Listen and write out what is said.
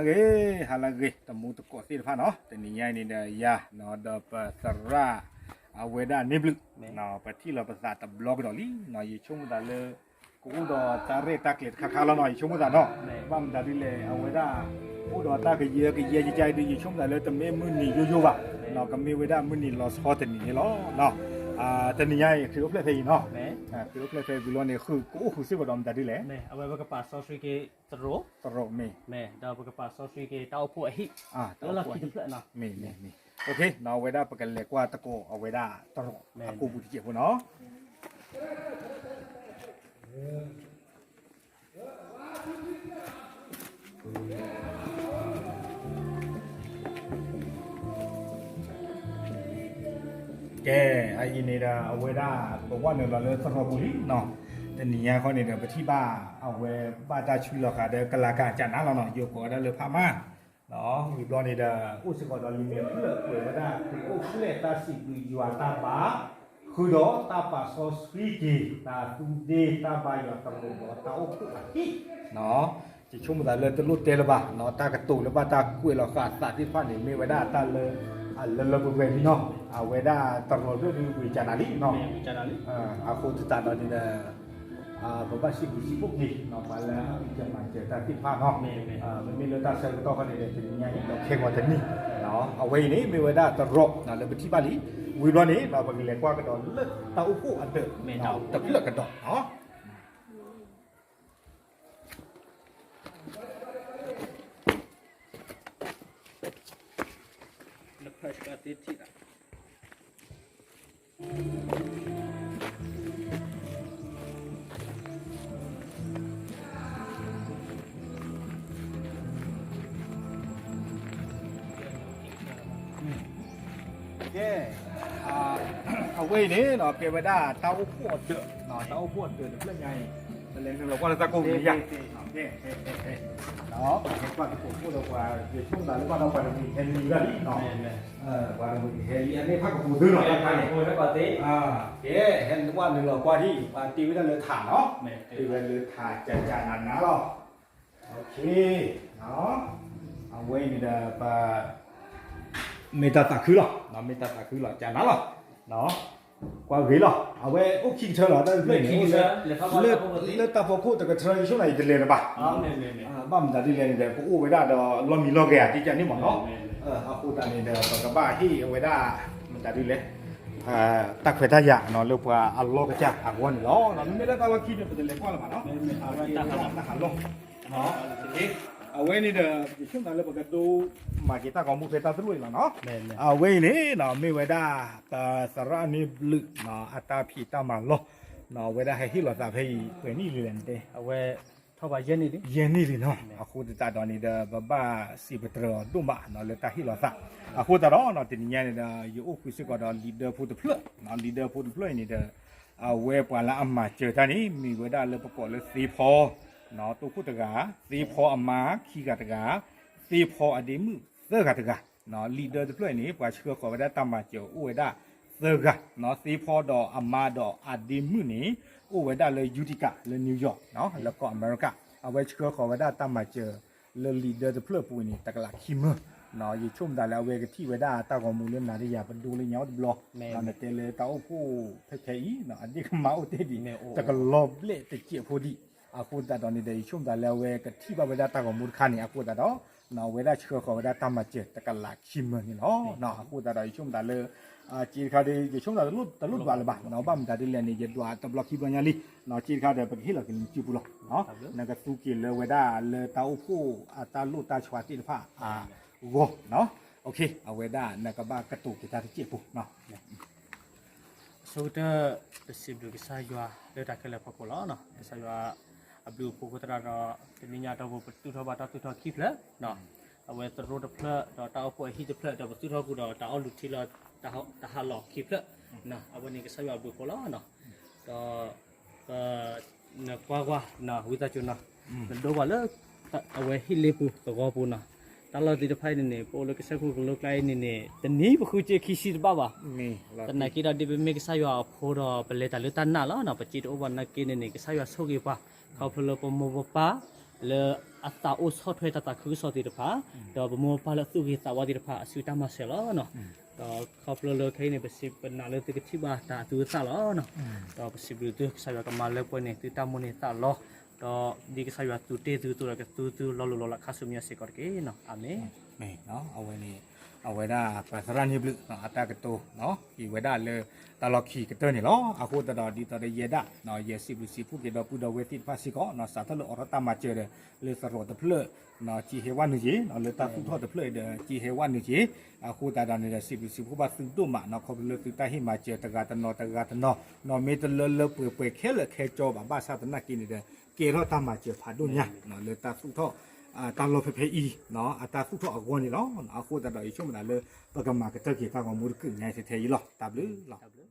ကဲ, ဟါလၢအဂ့ၤ တံၤသကိးသ့ၣ်တဖၣ်နီၤ, တနံၤညါအံၤန့ၣ်ဒီးယၤနီၤ ဒီးပသရၣ် အဝဲဒၣ်န့ၢ်ဘျုး, ပထံၣ်လီၤပသးတဘျီကဒီးလံနီၤ, ယဆိကမိၣ်သးလၢ ကအိၣ်ဒီးတၢ်ရဲၣ်တၢ်ကျဲၤတခါခါလီၤနီၤ, ယဆိကမိၣ်သးနီၤ, ဘၣ်မတၤဒ်လဲၣ် အဝဲဒၣ် အိၣ်ဒီးတၢ်ကယၢကယဲကကါအံၤဒုး ယဆိကမိၣ်သးလၢတမ့ၢ်မုၢ်နံၤယိယိဘၣ်, ကမ့ၢ်ဝဲဒၣ်မုၢ်နံၤလီၤဆီတနံၤန့ၣ်လီၤ. တနံၤညါအံၤ ခရံာ်အိၣ်ဖျဲၣ်ဖဲအံၤနီၤ, ခရံာ်အိၣ်ဖျဲၣ်ဖဲအံၤဝံၤလီၤန့ၣ် ဃုာ်ကအိၣ်ဃုာ်စ့ၢ်ကီးဒီးမတၤဒ်လဲၣ်, အဝဲပကပာ်စီဆှံက့ၤသရိာ်, သရိာ်မ့ၢ်, ဒီးပကပာ်စီဆှံက့ၤတၢ်အိၣ်ဖှိၣ်အဟံၣ်, လၢလီၢ်ခံတဖျၢၣ်နီၤ, မ့ၢ်, မ့ၢ်, မ့ၢ်, အဝဲဒၣ်ပကလဲၤကွၢ်သကိးအဝဲဒၣ်သရိာ်အကိာ်ပူၤတစဲးဖိနီၤ. ကဲ, အအံၤန့ၣ်ဒီး အဝဲဒၣ်ပဝဲနုာ်လီၤလၢသရိာ်ပူၤလံနီၤ, တနံၤညါခီန့ၣ်ဒီး ပထံၣ်ဘၣ်အဝဲဘၣ်တၢ်ဆှံလီၤဃာ်ဒီးကလၤကၤကနၤလီၤနီၤ, ယိၤကိးဝဲဒၣ်လၢဖးမါ ဝံၤဘျီန့ၣ်ဒီး အိၣ်စ့ၢ်ကီးဒီးလံာ်မဲာ်ဖျၢၣ်ကွဲးဝဲဒၣ် ခရံာ်အိၣ်ဖျဲၣ်တၢ်စံးဘျုးယွၤတၢ်ဘါ, ဃုာ်ဒီးတၢ်ပာ်စီဆှံက့ၤ တၢ်သူဒ့တၢ်ဘါယွၤသရိာ်ဒီးတၢ်အိၣ်ဖှိၣ်အဟံၣ်နီၤ, ယဆိကမိၣ်သးလၢတလိၣ်တဲလၢၤဘၣ်နီၤ, တၢ်ကတိၤလၢဘၣ်တၢ်ကွဲးလီၤဃာ်အသးသ့ၣ်တဖၣ်န့ၣ် မ့ၢ်ဝဲဒၣ်တၢ်လၢ အလၢလၢပှဲၤပှဲၤလံနီၤ, အဝဲဒၣ်သရိာ်ဒိၣ်ဒုးဝံၤကနၤလံနီၤ, အဃိသတးဒီးန့ၣ်ဒီး ပဘၣ်စံးဘျုးစံးဖှိၣ်က့ၤ ပှၤလၢအမၤစၢၤတၢ်သ့ၣ်တဖၣ်နီၤ, မ့မ့ၢ်လၢတၢ်ဆၢကတီၢ်ခီန့ၣ်ဒီး တနံၤညါအံၤဒီးခဲဂီၤတနံၤ, အဝဲအံၤန့ၣ် မ့ၢ်ဝဲဒၣ်သရိာ်လၢပထံၣ်ဘၣ်လံ, ဝံၤဘျီန့ၣ် ပကလဲၤကွၢ်ကဒီးလၢတၢ်အိၣ်ဖှိၣ်အဒၢးတဖျၢၣ်ကဒီးနီၤ. ကဲ, အဝဲအံၤန့ၣ်နီၤ ကဲဝဲဒၣ်တၢ်အိၣ်ဖှိၣ်အဒၢး, တၢ်အိၣ်ဖှိၣ်အဒၢးတဖျၢၣ်ညါအံၤ, ပလဲၤနုာ်လီၤကွၢ်လၢတၢ်ကိၢ်ပူၤယါ, ကဲ, ကဲ, ကဲ, ပကကွၢ်သကိးဖှိၣ်ဒီးပှၤ ယဆိကမိၣ်သးလၢဘၣ်ဒီးပှၤတမှံၤဟဲလံဝဲဒၣ်လံနီၤ, ပှၤတမှံၤဟဲလံ အန့ၣ်ဖးကပူၤသုနီၤ, ကဲ, ဟဲနကွၢ်နုာ်လီၤကွၢ်ဒံး ပှၤတ့ဝဲဒၣ်လၢထးနီၤ, တ့ဝဲလၢထးကကနးနးလီၤ. အဝဲအံၤန့ၣ်ဒီး ပ မ့ၢ်တၢ်သးခုလီၤ, မ့ၢ်တၢ်သးခုလီၤ ကနၤလီၤ, ကွၢ်ဂ့ၤလီၤ, အဝဲအိၣ်ခံကထၢလီၤ တၢ်တဖျၢၣ်န့ၣ် လၢတၢ်ဖီခိၣ်တကထၢ ယဆိကမိၣ်ယတလဲၤလၢၤဘၣ်, ဘၣ်မတၤဒ်လဲၣ်န့ၣ်ဒီး ပအိၣ်ဝဲဒၣ်ဒီးလီၢ်မံလီၢ်ဂဲၤဧါ ကကန့ၣ်မ့ၢ်နီၤ, အဃိသတးန့ၣ်ဒီး ပကဘၣ်ဟ့ၣ်အဝဲဒၣ် မတၤဒ်လဲၣ် တၢ်ခွဲးတၢ်ယာ်နီၤ လၢပှၤအလီၢ်ကစၢ်အဂီၢ်န့ၣ်လီၤ. မ့မ့ၢ်လၢတၢ်လီၢ်ခံန့ၣ် ပတလဲၤကွၢ်လၢၤဘၣ်နီၤ, တၢ်ဟးလီၢ်, အဝဲန့ၣ်ဒီး ယဆိကမိၣ်သးလၢပကဒိမၤက့ၤတၢ်ဂီၤမူဖဲတၢ်သရိာ်အံၤလီၤနီၤ, အဝဲအံၤန့ၣ်နီၤ မ့ၢ်ဝဲဒၣ် ပသရၣ်န့ၢ်ဘျုးနီၤ အတၢ်ဖံးတၢ်မၤလီၢ်နီၤ, အဝဲဒၣ်ဟဲဟ့ၣ်လီၤသးဖဲအံၤ ပှဲၤနံၣ်လံလဲၣ်နတဲ, အဝဲ ယဲၢ်နံၣ်လံနီၤ, အဃိသတးဒီးန့ၣ်ဒီး ပဘၣ်စံးပတြၢၤအီၤဒိၣ်မးနီၤ လၢတၢ်ဟ့ၣ်လီၤသး, အဃိသတးဒီးနီၤ တနံၤညါန့ၣ်ဒီး ယအိၣ်ဃုာ်စ့ၢ်ကီးဒီး leader ဖိတဖျၢၣ်နီၤ, leader ဖိတဖျၢၣ်အံၤန့ၣ်ဒီး အဝဲပှၤလၢအမၤစၢၤတၢ်န့ၣ် မ့ၢ်ဝဲဒၣ်လၢပကိးလၢသ့ဖီ တိခိၣ်တဂၤ, သ့ဖီအမါခံဂၤတဂၤ, သ့ဖီအဒ့မုၣ်သၢဂၤတဂၤ, leader တဖျၢၣ်အံၤန့ၣ် ပှၤဆှၢဃီၤဝဲဒၣ်တၢ်မၤစၢၤအိၣ်ဝဲဒၣ်သၢဂၤ, သ့ဖီဒီးအမါဒီးအဒ့မုၣ်န့ၣ် အိၣ်ဝဲဒၣ်လၢ Utica လၢ New York လၢကီၢ်အမဲရကၤ, အဝဲဆှၢဃီၤဝဲဒၣ်တၢ်မၤစၢၤလၢ leader တဖျၢၣ်ပူၤန့ၣ် တကလးခံမၢ, ယဆိကမိၣ်သးလၢအဝဲကထံၣ်ဝဲဒၣ်တၢ်ဂီၤမူလၢနၤဒီးယၤ ပဒိလၢညါအိၣ်တဘျီ, နတဲလၢတၢ်အိၣ်ဖှိၣ်ဖဲဖဲအံၤ အဒ့ၣ်ကမၢ်အိၣ်တ့ၢ်ဒံး တကလီၤဘျဲၣ်တစဲးဖိဒံး, အဃိသတးဒီးန့ၣ်ဒီး ယဆိကမိၣ်သးလၢအဝဲကထံၣ်ဘၣ်ဝဲဒၣ်တၢ်ဂီၤမူတခါန့ၣ် အဃိသတးဒီး အဝဲဒၣ်ဆှၢဃီၤဝဲဒၣ်တၢ်မၤစၢၤတကလးခံမၢန့ၣ်လီၤ. အဃိသတးဒီး ယဆိကမိၣ်သးလၢ စ့တခါဒီး ယဆိကမိၣ်သးတလိၣ်ဒွးလၢၤဘၣ်, ဘၣ်မတၤဒ်လဲၣ်န့ၣ် ယဒွးတဘျီခံဘျီညါလံ, စ့တခါဒီး ပကဟ့ၣ်လီၤက့ၤလၢနစုပူၤလီၤ. နကသူက့ၤလၢဝဲဒၣ်လၢတၢ်အိၣ်ဖှိၣ်အတၢ်လိၣ်တၢ်ဆှးသ့ၣ်တဖၣ်အဂီၢ်, အဝဲဒၣ်နကဘၣ်ကတိၤက့ၤတၢ်တစဲးဖိ အဆိကတၢၢ် ပစံးဘျုးကစၢ်ယွၤလၢတၢ်ခဲလၢာ်အဖီခိၣ်လီၤ. ကစၢ်ယွၤအဘျုးအဖှိၣ်အဃိသတးဒီး တနံၤညါအတီၢ်ပူၤ ပသူၣ်ထီၣ်ဘၣ်တၢ်သူၣ်ထီၣ်ခံဖျၢၣ်, အဝဲသရိာ်တဖျၢၣ် ဒီးတၢ်အိၣ်ဖှိၣ်အဟံၣ်တဖျၢၣ် ဒီးပသူၣ်ထီၣ်ဃုာ်ဒီးတၢ်အီၣ်လုၢ်ထံလီၤ တၢ်ဟးလီၢ်ခံဖျၢၣ်, အဝဲန့ၣ်ကစၢ်ယွၤအဘျုးအဖှိၣ်လီၤ. ဒီး နကွၢ်ကွၢ် ဝံသးစူၤနီၤ, နဒိကွၢ်လၢ အဝဲဟံၣ်လ့ပူၤသဝီပူၤနီၤ, တၢ်လီၢ်သ့ၣ်တဖၣ်အံၤန့ၣ်န့ၣ် ပအိၣ်လၢကစၢၢ်ခိၣ်ကလိကျါအံၤန့ၣ်န့ၣ် တနံၤပဃုစ့ခံဆံတဘၣ်ဘၣ်, သနာ်က့ဒီးဒ်ပမ့ၢ်ကစၢ်ယွၤအဖိဒီး ပလဲၤတၢ်လၢတၢ်နာ်လီၤနီၤ, ပစ့တအိၣ်ဘၣ်နာ်က့န့ၣ်န့ၣ် ကစၢ်ယွၤဆိၣ်ဂ့ၤပှၤ ခီဖျိလၢပမိၢ်ပပၢ် လၢအသးအိၣ်ဆီၣ်ထွဲတၢ်သးခုကစီၣ်သ့ၣ်တဖၣ်, ဒီးပမိၢ်ပပၢ်လၢသူၣ်ဂ့ၤသးဝါသ့ၣ်တဖၣ်အစုတၢ်မၤစၢၤလီၤ. ဒီးခီဖျိလၢခဲအံၤန့ၣ် ပစံးပနာ်လၢသုကထံၣ်ဘၣ်တၢ်အသူအသၣ်လီၤ. ဒီးပစံးဘျုးသုကစၢ်ယွၤကမၤလၢပှဲၤန့ၣ် သုတၢ်မိၣ်န့ၢ်သးလီၤ. ဒီးဒ်ကစၢ်ယွၤသူတ့ၢ်သုအသိးဒီးကသူသုလီၤလိၤလီၤလးခါဆူမဲာ်ညါစ့ၢ်ကီးတက့ၢ်. အၤမ့ၣ်. မ့ၢ်, အဝဲန့ၣ်, အဝဲဒၣ်ပသရၣ်န့ၢ်ဘျုး အတၢ်ကတိၤ က့ၤဝဲဒၣ်လၢတၢ်လီၢ်ခံကတၢၢ်န့ၣ်လီၤ. အဃိသတးဒီးဒ်သိးဒီးယဲဒၣ် ယဲစံးဘျုးစံးဖှိၣ်က့ၤဒီပုၢ်ဒီဝဲၢ်သ့ၣ်တဖၣ်စ့ၢ်ကီး စးထီၣ်လၢအိးထီၣ်တၢ်မၤစၢၤဒီး လၢသရိာ်တဖျၢၣ် က့ၤဟဲဝဲနုာ်က့ၤ, လၢတၢ်သူၣ်ထီၣ်တဖျၢၣ်ဒီး က့ၤဟဲဝဲနုာ်က့ၤ. အဃိသတးဒီးန့ၣ်ဒီး စံးဘျုးစံးဖှိၣ်ဘၣ်သုဒိၣ်မး ခီဖျိလၢသုတၢ်ဟ့ၣ်မၤစၢၤတဂၤတနီၤတဂၤတနီၤ မ့ၢ်တလၢလၢပှဲၤပှဲၤခဲလၢာ်ခဲဆ့ဘၣ် ဘၣ်ဆၣ်သနာ်က့န့ၣ်ဒီး ကဲထီၣ်တၢ်မၤစၢၤဖးဒိၣ်ညါ လၢတၢ်သူၣ်ထီၣ် တၢ်လီၢ်ဖဲဖဲအံၤ အတၢ်သူၣ်ထီၣ်အဂီၢ်န့ၣ်လီၤ. အဃိသတးဒီးယဆိကမိၣ်သးလၢ ပကမၤကတၢၢ်က့ၤတၢ်ဂီၤမူတကုာ်ညါထဲထဲအံၤလီၤ. တၢ်ဘျုးလီၤ.